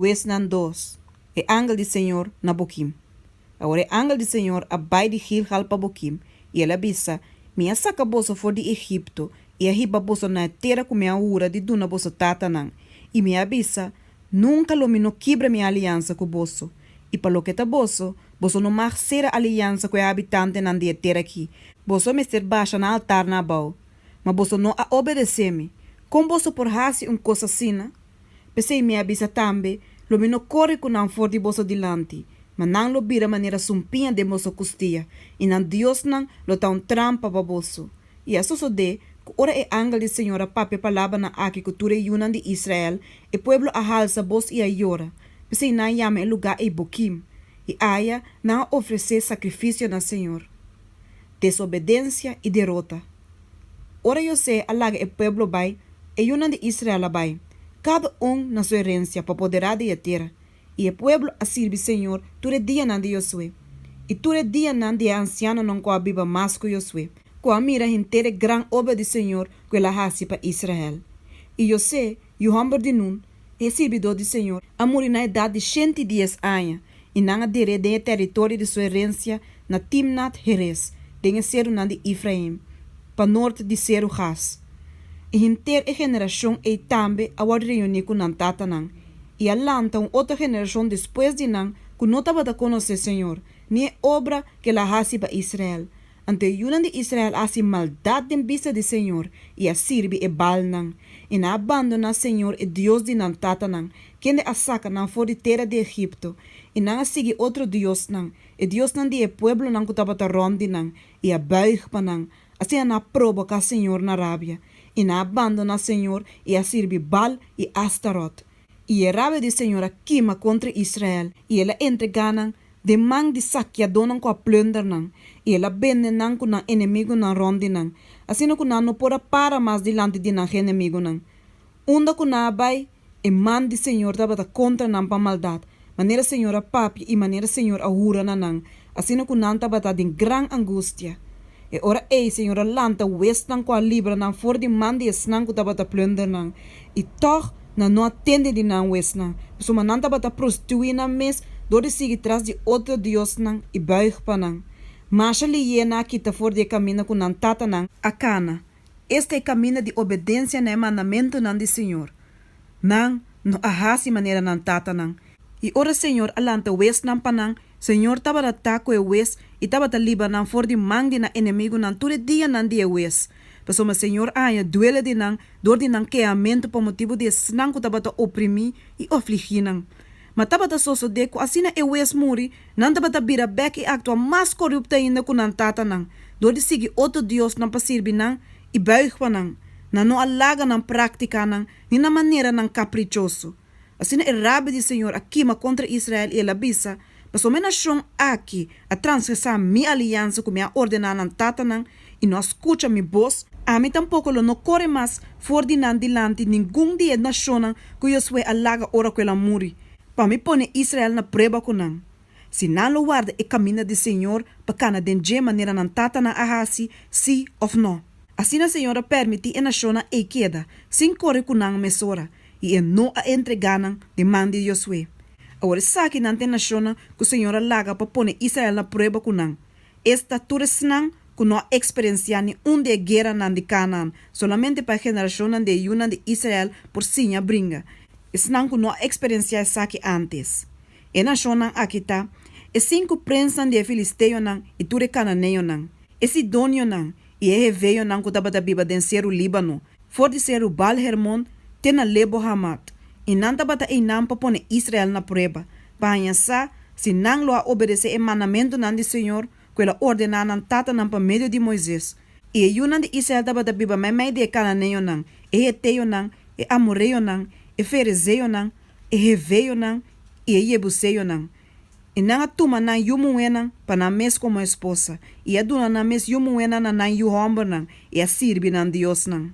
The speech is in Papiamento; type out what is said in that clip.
Huesnan dos, E angel di señor na Bokim. Awor e angel di señor a bai di Gilgal pa Bokim, i el a bisa, Mi a saka boso for di Egipto i a hiba boso na e tera ku mi a hura di duna boso tatanan, i mi a bisa, Nunka lo mi no kibra mi aliansa ku boso, i pa loke ta boso, boso no mag sera aliansa ku e habitantenan di e tera akí, boso mester basha nan altarnan abou. Ma boso no a obedesé mi. Kon boso por hasi un kos asina? P'esei mi a bisa tambe, Lo mi no kore ku nan for di boso dilanti, ma nan lo bira manera sumpiña den boso kustia, i nan diosnan lo ta un trampa pa boso. I a sosodé ku ora e angel di señor a papia palabranan aki ku tur e yunan di Israel, e pueblo a halsa bos i a yora. P'esei nan yama e lugá ei Bokim, i aya nan a ofresé sakrifisio na señor. Desobedensia i derota. Ora José a laga e pueblo bai, e yunan di Israel a bai, kada un na su herensia pa poderá di e tera. I e pueblo a sirbi señor tur e dianan di Josué, i tur e dianan di e ansianonan ku a biba mas ku Josué, ku a mira henter e gran obra di señor ku el a hasi pa Israel. I José, yu hòmber di Nun, e sirbidó di señor, a muri na edat di 110 aña, i nan a der'é den e teritorio di su herensia na Timnat-Heres, den e serunan di Efraim, pa nort di seru Gas. I henter e generashon ei tambe a wòrdu reuní ku nan tatanan, i a lanta un otro generashon despues di nan ku no tabata konosé señor, ni e obra ku el a hasi pa Israel. Anto e yunan di Israel a hasi maldat den bista di señor i a sirbi e Baalnan. I nan a bandoná señor, e Dios di nan tatanan, kende a saka nan for di tera di Egipto, i nan a sigui otro diosnan, e diosnan di e pueblonan ku tabata rònt di nan, i a bùig pa nan. Asina nan a proboká señor na rabia, i nan a bandoná señor i a sirbi Baal i Astarot. I e rabia di señor a kima kontra Israel, i el a entregá nan den man di sakiadónan ku a plùnder nan, i el a bende nan ku nan enemigunan rònt di nan, asina ku nan no por a para mas dilanti di nan enemigunan. Unda ku nan a bai, e man di señor tabata kontra nan pa maldat, manera señor a papia i manera señor a hura na nan, asina ku nan tabata den gran angustia. E ora ei señor a lanta huesnan ku a libra nan for di man di esnan ku tabata plùnder nan, i tòg nan no a tende di nan huesnan, pasobra nan tabata prostituí nan mes dor di sigui tras di otro diosnan i bùig pa nan. Masha lihé nan a kita for di e kaminda ku nan tatanan a kana, esta e kaminda di obedensia na e mandamentunan di señor. Nan no a hasi manera nan tatanan. I ora señor a lanta huesnan pa nan, señor tabata ta ku e hues i tabata libra nan for di man di nan enemigunan tur e dianan di e hues, pasobra señor a haña duele di nan dor di nan kehamentu pa motibu di esnan ku tabata oprimí i afligí nan. Ma tabata sosodé ku asina e hues muri, nan tabata bira bèk i aktua mas korupto ainda ku nan tatanan, dor di sigui otro diosnan pa sirbi nan i bùig pa nan. Nan no a laga nan práktikanan ni nan maneranan kaprichoso. Asina e rabia di señor a kima kontra Israel i el a bisa, Pasobra e nashon aki a transgresá mi aliansa ku mi a ordená nan tatanan i no a skucha mi bos, ami tampoko lo no kore mas for di nan dilanti ningun di e nashonnan ku Josué a laga ora ku el a muri, pa mi pone Israel na prueba ku nan. Si nan lo warda e kaminda di señor pa kana den dje manera nan tatanan a hasi, sí òf nò. Asina señor a pèrmití e nashonnan ei keda sin kore ku nan mesora, i e no a entregá nan den man di Josué. Awor esakinan ta e nashonnan ku señor a laga pa pone Israel na prueba ku nan, esta tur esnan ku no a eksperensiá ni un di e gueranan di Kanaan, solamente pa e generashonnan di e yunan di Israel por siña bringa, esnan ku no a eksperensiá esaki ántes. E nashonnan aki ta, e sinku prensnan di e filisteonan i tur e kananeonan, e sidonionan i e heveonan ku tabata biba den seru Líbano, for di seru Baal-Hermon te na Lebo-Hamat, i nan tabata einan pa pone Israel na prueba, pa haña sa si nan lo a obedesé e mandamentunan di señor ku el a ordená nan tatanan pa medio di Moises. I e yunan di Israel tabata biba meimei di e kananeonan, e heteonan, e amoreonan, e ferezeonan, e heveonan i e jebuseonan. I nan a tuma nan yu muhénan pa nan mes komo esposa, i a duna nan mes yu muhénan na nan yu hòmbernan, i a sirbi nan diosnan.